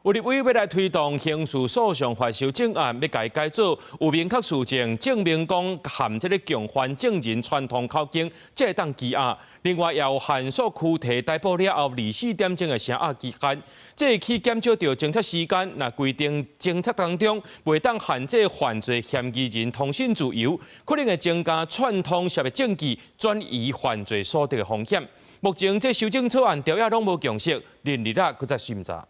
有立委欲來推動刑事訴訟法修正案，欲共伊改做有明確事證證明講含這个共犯證人串通口供，才會當羈押。另外，也有限縮拘提逮捕了後24點鐘的聲押期限，這會去減少著偵查時間。若規定偵查當中袂當限制犯罪嫌疑人通訊自由，可能會增加串通涉證據轉移犯罪所得的風險。目前這修正草案條約攏無共識，連日來閣在審查。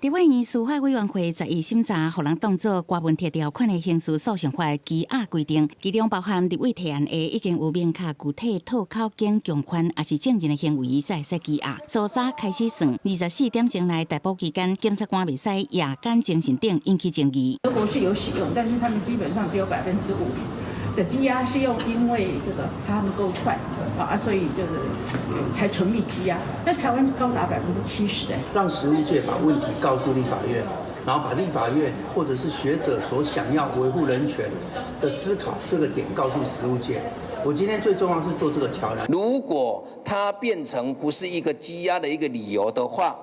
立法院司法委員會11審查，予人當做柯文哲條款的刑事訴訟法羈押規定，其中包含立委提案的已經有明確具體套口供共犯，抑是證人的行為，才會使羈押。訴早開始算24點鐘內逮捕期間，檢察官袂使夜間精神等引起爭議。德國是有使用，但是他們基本上只有5%的羈押是用，因為這個怕他們勾串啊，所以就是才成立羈押。但台灣高達70%的，讓實務界把問題告訴立法院，然後把立法院或者是學者所想要維護人權的思考這個點告訴實務界。我今天最重要是做這個橋梁。如果它變成不是一個羈押的一個理由的話，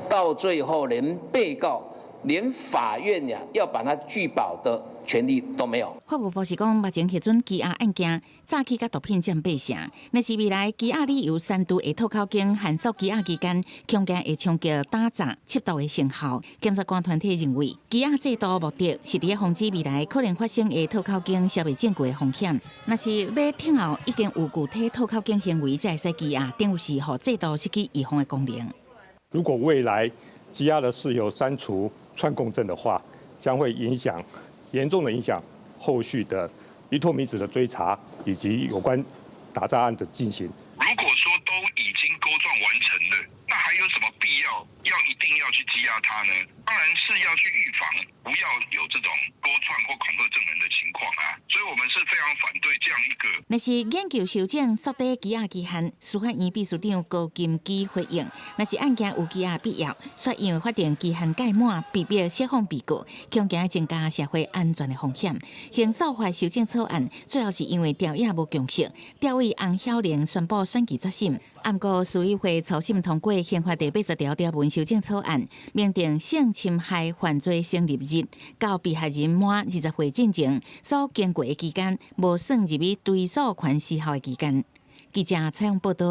到最後連被告、連法院呀，要把它拒保的權利都沒有。法務部是講，目前核准羈押案件詐欺佮毒品佔八成。若是未來羈押理由刪除會套口供，限縮羈押期間，恐驚會衝擊打詐緝毒的成效。檢察官團體認為，羈押制度目的是佇防止未來可能發生的套口供銷滅證據的風險。若是欲聽候已經有具體套口供行為才會使羈押，等於是予制度失去預防的功能。如果未來羈押的事由刪除串供證的話，將會影響嚴重的影響後續的依託咪酯的追查以及有關打詐案的進行。如果說都已經勾串完成了，那還有什麼必要要一定要去羈押他呢？當然是要去預防，不要有這種勾串或恐嚇證人的情況啊。所以我們是非常反對這樣一個。若是研究修正縮短羈押期限，司法院秘書長高金基回應：若是案件有羈押必要，卻因為法定期限屆滿，被迫釋放被告，恐驚增加社會安全的風險。刑訴法修正草案最後是因為朝野無共識，調委洪曉玲宣布選舉質審。毋過司委會初審通過刑法第80條條文修正草案，明定性侵害犯罪成立日到被害人滿20歲進前所經過的期間，無算入去追訴權時效的期間。記者採訪報道。